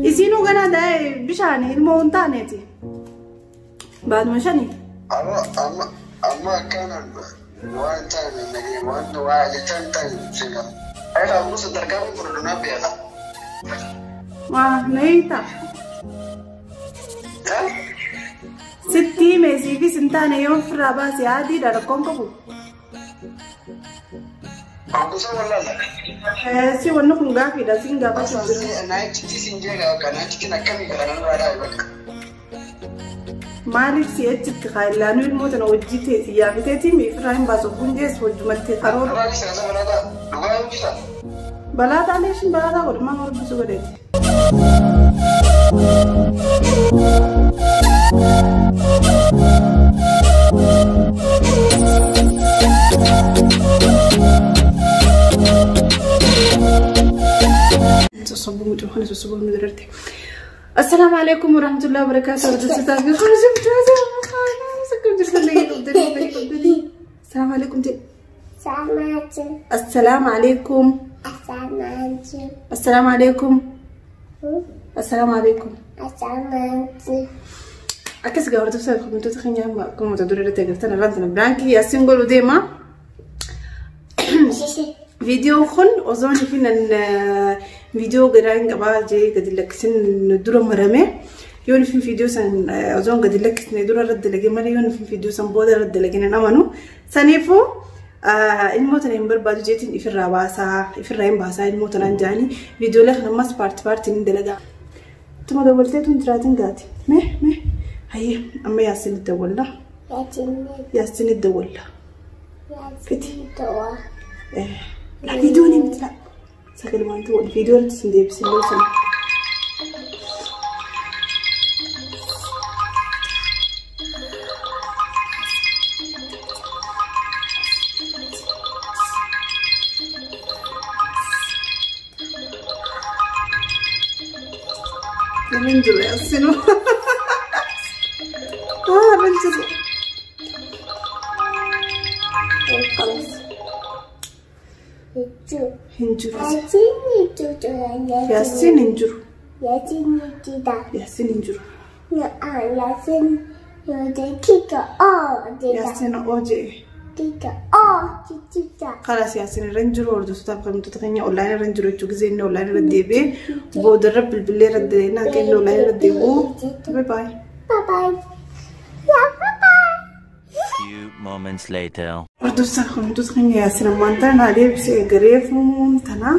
Isiinuu ganaa daa'e bishaan ilmoo hin taaneeti. Baatuma shani. Amma amma amma akkana waan taane nagee waan waa jechaan taane sila. Ayla ammoo sadarkaa kun fudhadhunaa beela. Waa na hiita. Sitti hime siifis hin taane yoo ofirraa baase adiidha rakkoon qabu. Oggusa wallaala. Si wanni kun gaafiidha siin gaafachuu jira. Naachitti siin jeega bakka naachittiin akkamii gara nama dhaabe bakka. Maaliif si achitti kaayillaanuu ilmoo tana hojii ta'e si yaafiteetii ofirraa hin baasu kun jees hojjumatti karoora. Dhugaa keessa kasa balaataa dhugaa hojjeta. Balaa taalee ishiin balaa godhu maal hojjetu godheeti. Sossobuu mucaa kana sossobuu nu dirarte. Assalaamu alaikum warahmatullahi wabarakatuh. Assalaamu alaikum. Assalaamu alaikum. Assalaamu alaikum. Assalaamu alaikum. Akkas gaa hordoftoota hordoftoota keenya amma akkuma mata duree irratti agartan irraan tana biraankii yaasiin godhu deema. Viidiyoon kun osoo inni fi nan viidiyoo garaa hin qabaa jee gadi lakkisin dura marame. Yoo inni fi viidiyoo san osoo gadi lakkisne dura irratti dalage malee yoo inni fi viidiyoo san booda irratti dalage nan amanu. Saniifuu ilmoo tana hin barbaadu jeetiin ifirraa baasaa ifirraa hin baasaa ilmoo tanaan jaanii viidiyoolee kana ammas paartii paartiin hin dalagaa. Tuma dabaltee tun jiraatin gaati. Mee mee hayyee amma yaasiin itti dawwalla. Yaasiin itti dawwalla. Fiti. La viidiyoo ni miti la. Sagalee wanti wal viidiyoo irratti sin deebisin sana. Namni hin jiru yaasinu. Ah, hin jiru. Khalas. Hin jiru. Yaasiin hin jiru. Yaasiin hin jiru. Yaasiin oo jee. Khalas yaasiin irra hin jiru hordoftoota hordoftoota keenya onlaayinii irra hin jiru jechuu gisee inni onlaayinii irra deebi'ee boodarra bilbilee irra deebi'ee akka inni onlaayinii irra deebi'u. Bye bye. Bye bye. Yeah, bye bye. Few moments later. Hordoftoota hordoftoota keenya yaasiin ammaan tana naa deebisee gareefuun tana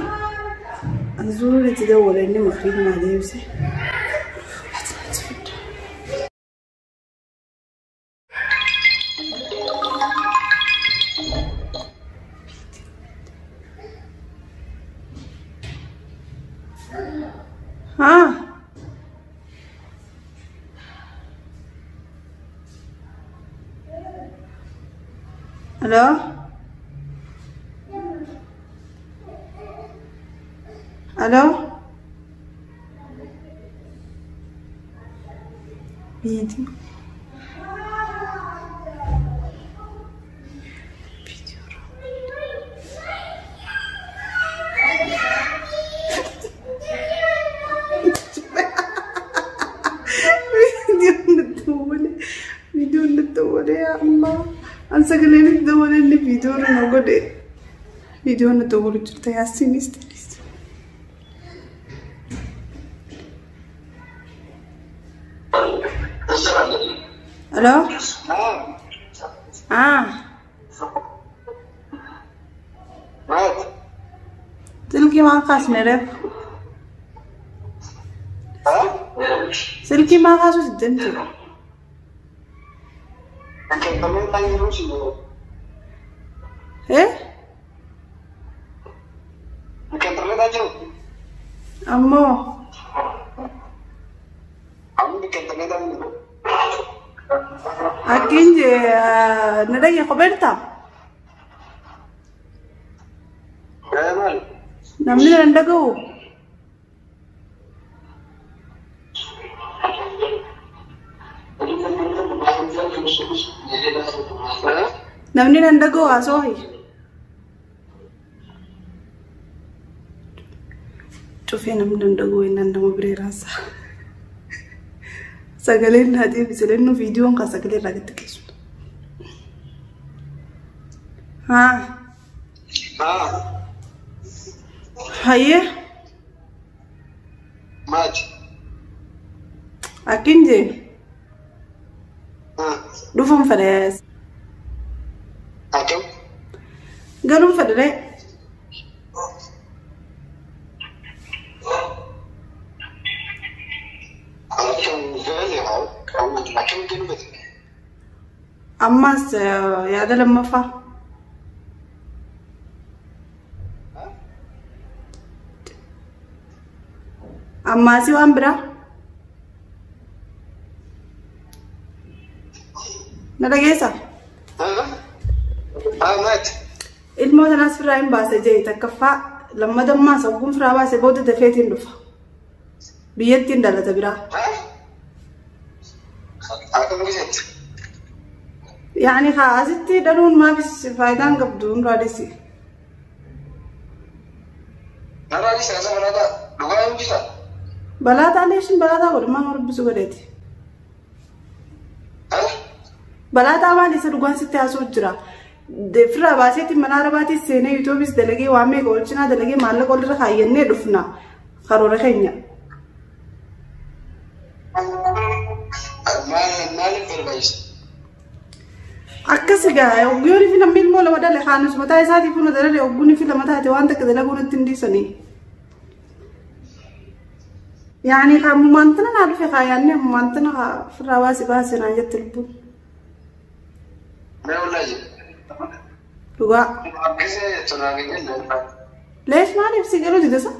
anzuurri itti dawwala inni makriiba naa deebisee. हाँ hello hello video Viidiyoon natti oole yaa Allah. An sagaleen itti dabalee inni viidiyoon na godhe. Viidiyoon natti oolu jirta yaasiinis ta'is. Hello? Ah. Silkii maan kaasne reef? Silkii maan kaasuu diddeemte? Eh? Ammoo. Akkin jee na dhagee kopheertaa? Namni na dhaga'u? Namni nan dhaga'u haasoo. Cufee namni danda'u innaan nama biree raasaa. Sagaleen naa deebise lennu viidiyoon kan sagalee irraa gadi xiqqeessu. Haa. Haa. Hayyee. Maati. Akkin jee. Haa. Dhufuun fedhe. Akkam? Galuun fedhe. Akkam galee haa? Akkam galmate? Ammas yaada lammaffaa. Ammaasii waan biraa. Na dhageessaa? Haa maati. Ilmoo tanaas firaa hin baase jee takkaffaa lammadammaa sagguun firaa baase booda dafeetiin dhufa. Biyyattiin dhalata biraa. Akkam gisetti? Yaani haa asitti dhaluun maafis faayidaan qabdu hundaa dhisi. Narraa dhisa asa balaataa dhugaa hin bisa. Balaataa leeshin balaataa godhu maal rabbisu godheeti. Balaataa maal isa dhugaan sitti haasoo jira. Firraa baaseetiin mana arabaatis seenee yuutuubis dalagee waa meeqa olchinaa dalagee maallaqa olirra kaayyannee dhufna karoora keenya. Maaliif barbaachisa? Akkas egaa ogguun fi namni ilmoo lama dhale kaanus mataa isaatiif hunda dalale ogguun fi lama taate waan takka dalaguu natti hin dhiisanii. Yaani hammaan tana naa dhufe kaayaanni hammaan tana firraa baase baase naan jette lubbuun. Mee wallaahi. Dhugaa. Gisee jettu naa hin Leesh maaliif si galuu dide sa?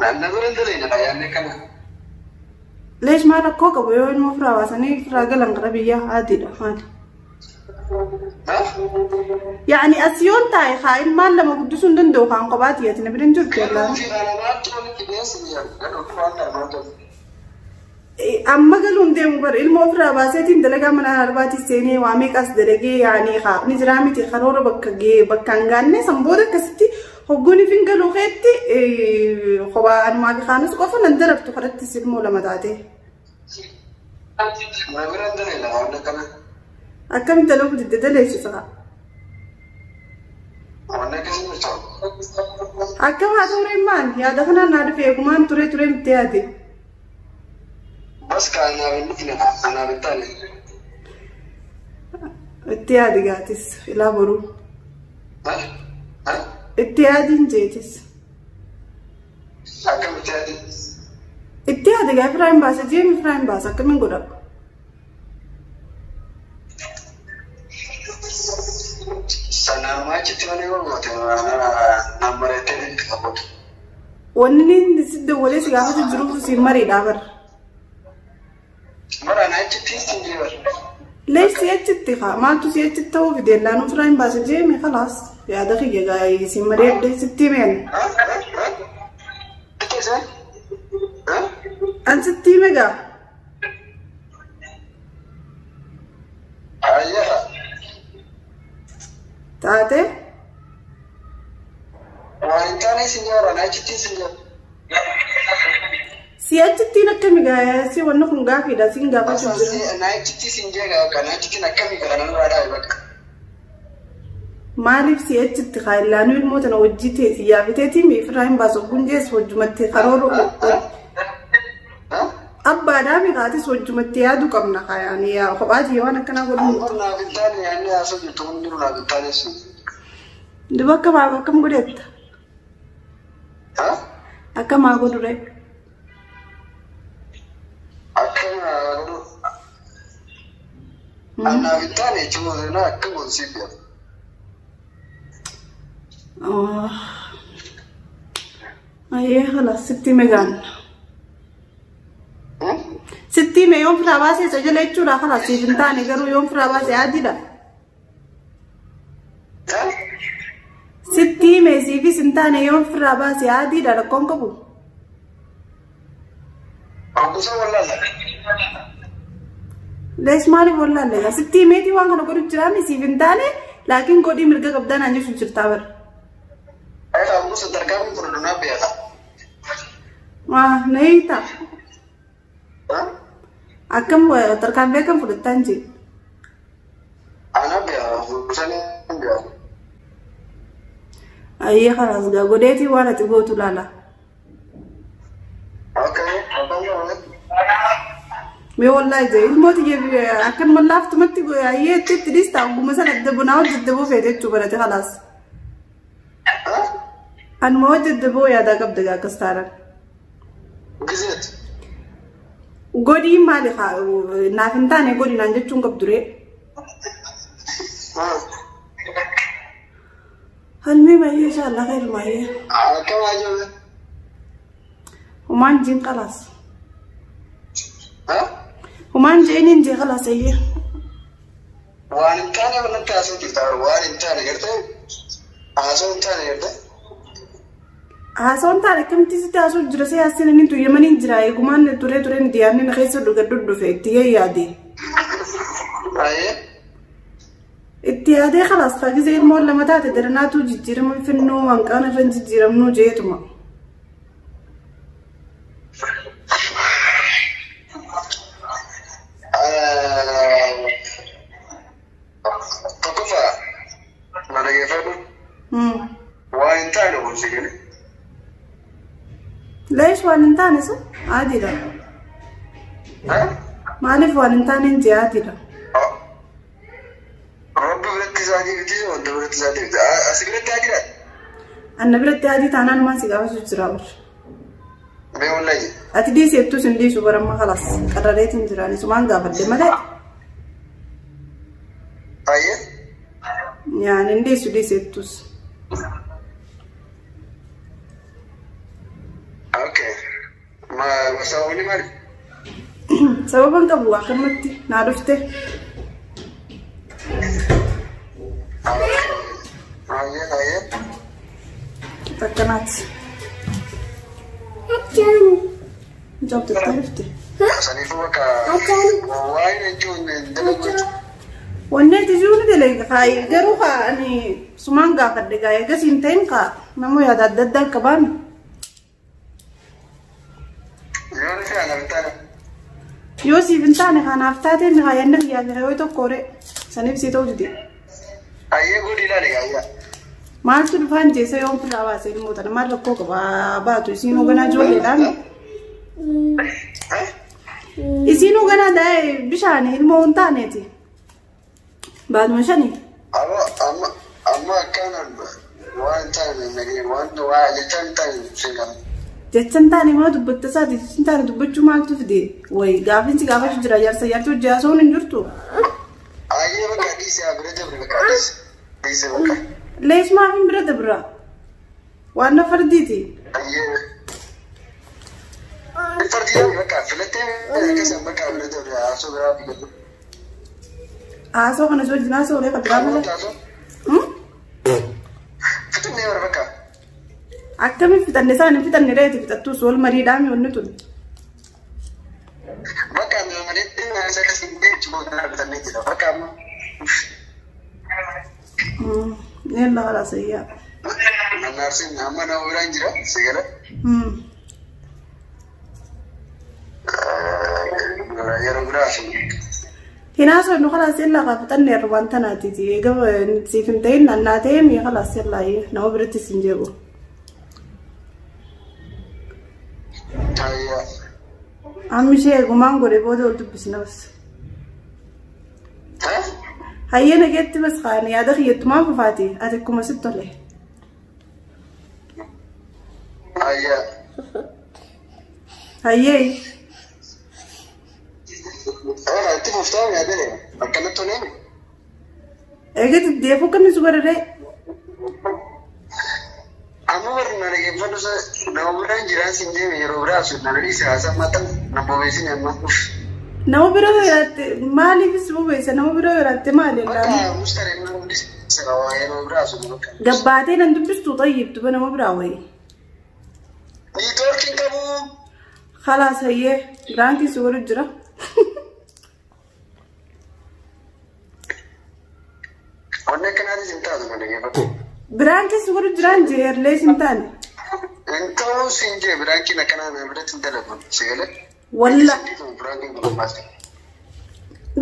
Na bira hin dalagne yaadne kana. Leesh maal rakkoo qabu yoo ilmoo firaa baasanii firaa galan gara biyyaa haatiidha maali? Yaani as yoon taa'e haa ilmaan lama guddisuu hin danda'u kaan kophaati ati na bira hin jirtu yallaa. Amma galuun deemu bara ilmoo ofirraa baaseetiin dalagaa mana arbaatii seenee waa meeqas dalagee yaani haa ni jiraa miti karoora bakka gee bakka hin gaanne san booda akkasitti hogguun ifin galuu keetti kophaa anumaa fi kaanis qofa nan darabtu kadhattis ilmoo lama taate. Akkamitti dalaguu didde daleessisa haa. Akkam haa ta'u ree maal yaada kanaan naa dhufe eegumaan ture ture itti yaade. Bas ka anaaf hin dhufne anaaf hin taane. Itti yaadi gaatis ilaa boruu. Itti yaadiin jeetis. Akkamitti yaadi? Itti yaadi gaa firaa hin baase jeemi firaa hin baase akkamiin godhama? Sanaan achitti malee goote naan bareettee itti qabatu. Wanni inni si dawwalee si gaafatu jiruuf si mariidhaa bara. Bara na achitti hin jiru. Lees si achitti haa maaltu si achitti ta'uu fide laanuu firaa hin baase jeemi khalaas yaada kiyya gaa si mariidhe sitti himeen. An sitti hime gaa. Taate. Waan hin taane si nyaara na achitti si nyaara. Si achittiin akkami gaa si wanni kun gaafiidha siin gaafachuu jira. Na achitti si njeega bakka na achittiin akkami gara nan irraa dhaabe bakka. Maaliif si achitti haa illaanuu ilmoo tana hojii ta'e si yaafiteetii miifirraa hin baasu gunjees hojjumatti karooru abbaadhaa miqaatis hojjumatti yaaduu qabna haa yaa kophaatii waan akkanaa godhu. Amma naaf hin taane yaadni haasoo jirtu hundi naaf hin taane sun. Duba akka maa akkam godhetta? Akka maa godhure? Akka maa godhu? Naaf hin taane jechuun akka godhu siif yaadu. Ayyee خلاص sitti hime gaanna. Sitti hime yoon firaa baasee isa jala jechuudha خلاص siif hin taane garuu yoon firaa baasee adiidha. Sitti hime siifis hin taane yoon firaa baasee adiidha rakkoon qabu. Lees maaliif wallaalle sitti himeetii waan kana godhu jiraami siif hin taane laakiin godhii mirga qabdaa naan jechuun jirtaa bara. Sadarkaa fudhadhu naa beeka. Waa na hiita. Akkam tarkaanfii akkam fudhattaan jee? Ana beeka sanii beeka. Ayyee khalaas gaa godheetii waan ati gootu laala. Okay. Mee wallaahi jee ilmooti akkanuma laaftumatti ayyee itti itti dhiista ogummaa sana dabboo naa hojjeddaboo feete jechuu barate khalaas. Anuma hojjeddaboo yaadaa qabda gaa akkas taanaan. Gizeet. Godii maali naaf hin taane godii naan jechuun qabdu ree. Halmee baay'ee inshallah khairu baay'ee. Akkam ajoobe. Humaan jiin khalaas. Humaan jiin jee khalaas ayyee. Waan hin taane wanti haasoo jirta waan hin taane gartee haasoo hin taane gartee. Haasoo hin taane akkamitti sitti haasoo jira see haaseen inni tuyyamanii jira eegumaan turee tureen diyaanni na keessa dhuga dhudhufe itti yaade. Itti yaadee khalaas gisee ilmoon lama taate daranaatu jijjiirama finnoo hanqaana irra jijjiiramnuu jeetuma. Tokkoffaa na dhageeffadhu. Waan hin taane gosi gani. Leesh waan hin taane sun adiidha. Maaliif waan hin taane hin jee adiidha. Rabbi biratti isaatii miti wanta biratti isaatii miti. Asi biratti adiidha. Anna biratti adii taanaan maal si gaafachuu jira bar. Mee wallahi. Ati dhiiseettus hin dhiisu baramma khalaas qarrareetiin jiraan isumaan gaafadhe malee. Baay'ee. Yaan hin dhiisu dhiiseettus. Okay. Ma sababni maali? Sababa hin qabu akkanumatti naa dhufte. Baay'ee baay'ee. Akkanaati. Ajaan. Jabdu dhufte. Saniifuu bakka waa'ee jechuun dalagu. Wanni ati jiru ni dalaga garuu ani sumaan gaafadhe gaa eegas hin ta'in kaa nama yaada adda addaa akka baanu. Yoo siif hin taane kanaaf taatee mi yaadni kiyyaa fi yoo tokko horee saniif sii ta'uu dide. Ayyee godhi ilaali gaayyaa. Maaltu dhufaan jeessa yoon filaa baasee ilmoo tana maal rakkoo qaba baatu isiin hoogganaa ijoolleedhaan. Isiin hoogganaa daa'e bishaan ilmoo hin taaneeti. Baatuma shani. Amma akkanaan waan hin taane nagee waan waa jecha hin taane seeqama. Jecha hin taane maa dubbatta isaati jecha hin taane dubbachuu maaltu fide wayi gaafinsi gaafachuu jira jaarsa jaartii hojii haasa'uun hin jirtu. Ayyee bakka dhiisee bira dabre bakka dhiisee dhiisee bakka. Leesh maaf hin bira dabra waan na fardiiti. Ayyee. Fardii bakka filattee akkasuma bakka bira dabre haasoo biraa filatte. Haasoo kana wajjin haasoo olee qabiraa malee. Fitannee bara bakka. Akkamiin fitanne isaan hin fitanne reeti fitattus wal mariidhaan wanni tun. Bakka malee isa akkasii jechuun fitannee jira bakka amma. Yalla khalaas ayyaa. Naarsin amma nama biraan jira sigara. Yeroo biraa sun. Hinaasoo nu khalaas yalla kaa fitanne irra waan tanaatiiti eega siif hin ta'in nannaa ta'e mi khalaas yalla nama biratti sin jeequ. Amma ishee eegumaan godhe booda ol dubbisna bas. Hayyee nageetti bas kaani yaada kiyyattumaan fufaati ati akkuma sitti tole. Hayyee. Hayyee. Itti fuftaa yaadee akkanatti tolee. Eega diddeefuu akkamii si godhadhee? Amma warri na dhaggeeffatu nama biraan jiraan sin deeme yeroo biraa sun na dhiise haasaa maxxan na bobeessin amma. Nama bira yeraatte maaliifis bobeessa nama bira yeraatte maali Bakka mustaree nama hundis yeroo biraa sun bakka. Gabbaatee nan dubbistu xayyibtu ba nama biraa wayi. Niitoorkiin qabu. Khalaas hayyee biraankii si godhu jira. Wanni akkanaatis hin taatu na dhaggeeffatu. Biraankii si godhu jiraan jee lees hin taane. Hin ta'uu siin jee biraankiin akkanaa na biratti hin dalagu si galee. Walla. Biraankiin kun maali?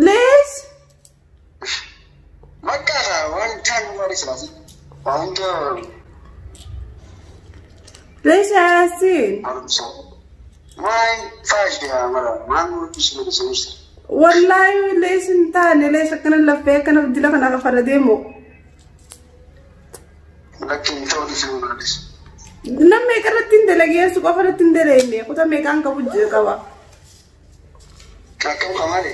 Lees. Bakka waan taane maali silaasi? Waan hunda. Lees yaasiin. Maal faashii mara maal nuti si godhu? Wallaahi lees hin taane lees akkana laffee akkana dila kana kafarra deemu. Lakki hin ta'uu si godhu. Nam meeqa irratti hin dalageessu qofa irratti hin dalagne kutaa meeqaan qabu qaba. Akkam qamaali?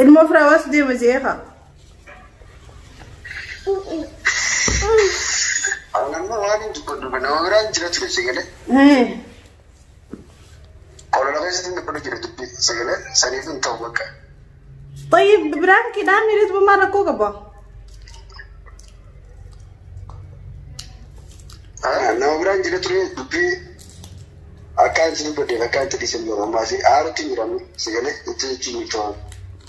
Ilmoo firaa waas deema jeeqa. Namni waan hin dubbadhu nama biraan jira ture si galee. Qolola keessatti dubbadhu jira dubbi si galee saniif hin ta'u bakka. طيب biraankiidhaan hiriirri maal rakkoo qaba? Nama biraan jira ture dubbii akka itti dubbadheef akka itti dhiisan jiru ammaas aarutti hin jiramu si galee itti jechuun hin ta'u.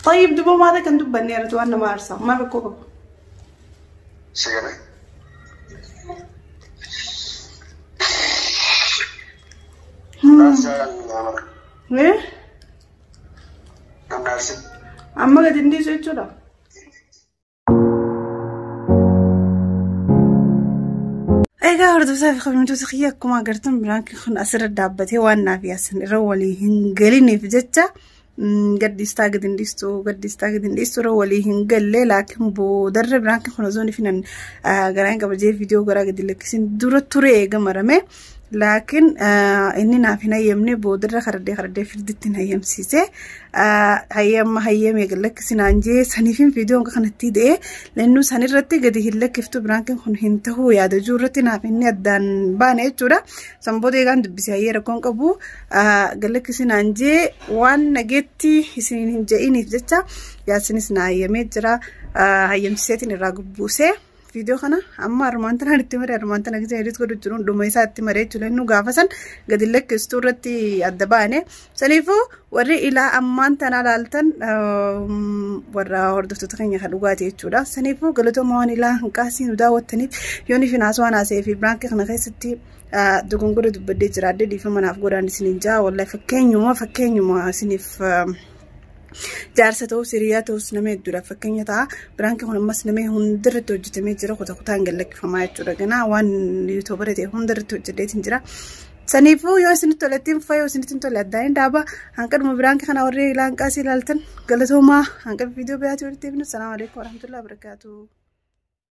طيب duba maal kan dubbanne irratti waan nama aarsa maal rakkoo qaba? Si galee. Amma gadi hin dhiisu jechuudha. Egaa hordoftoota fi kabajamtoota kiyya akkuma agartan biraankiin kun asirra dhaabbatee waan naaf yaasan irra walii hin galiniif jecha gaddistaa gadi hin dhiistu gaddistaa gadi hin dhiistu irra walii hin galle laakiin boodarra biraankiin kun osoo hin garaan kabajee viidiyoo garaa gadi lakkisin dura ture eega marame laakiin inni naaf hin hayyamne boodarra karaddee karaddee firditti hin hayyamsiise hayyama hayyamee gad lakkisinaan jee saniifin viidiyoon kanatti de'ee lennuu sanirratti gadi hin lakkiftu biraankiin kun hin tahuu yaada jiru irratti naaf inni addaan baane jechuudha. San booda eegaan dubbise hayyee rakkoon qabu gad lakkisinaan jee waan nageetti isin hin je'iniif jecha yaasinis na hayyamee jira hayyamsiiseetiin irraa gubbuusee. Viidiyoo kana amma armaan tanaan itti maree armaan tana gisee edit godhu jiruun dhuma isaa itti maree jechuudha. Inni gaafa san gadi lakkistuu irratti adda baane. Saniifuu warri ilaa ammaan tana laaltan warra hordoftoota keenya kan dhugaati jechuudha. Saniifuu galatooma waan ilaa hanqaasii nu daawwattaniif yoon ifin haasawaan haasa'ee fi biraankii kana keessatti dogongora dubbadhee jira. Adda dhiifama naaf godhaan isiniin jaa. Wallahi fakkeenyuma isiniif jaarsa ta'us hiriyaa ta'us nama hedduudha fakkeenya ta'a. Biraankiin kun ammas nama hundarratti hojjetamee jira. Kutaa kutaan gad lakkifamaa jechuudha. Ganaa waan yuutuubara ta'e hundarratti hojjeteetiin jira. Saniifuu yoo isinitti tolettiin fa'a yoo isinitti hin tolle addaan hin dhaaba. Hanqadhuma biraankii kana warri ilaa hanqaasii ilaaltan galatoomaa hanqa viidiyoo biraatii walitti deebinu. Salaamu alaikum warahmatullahi wabarakatuh.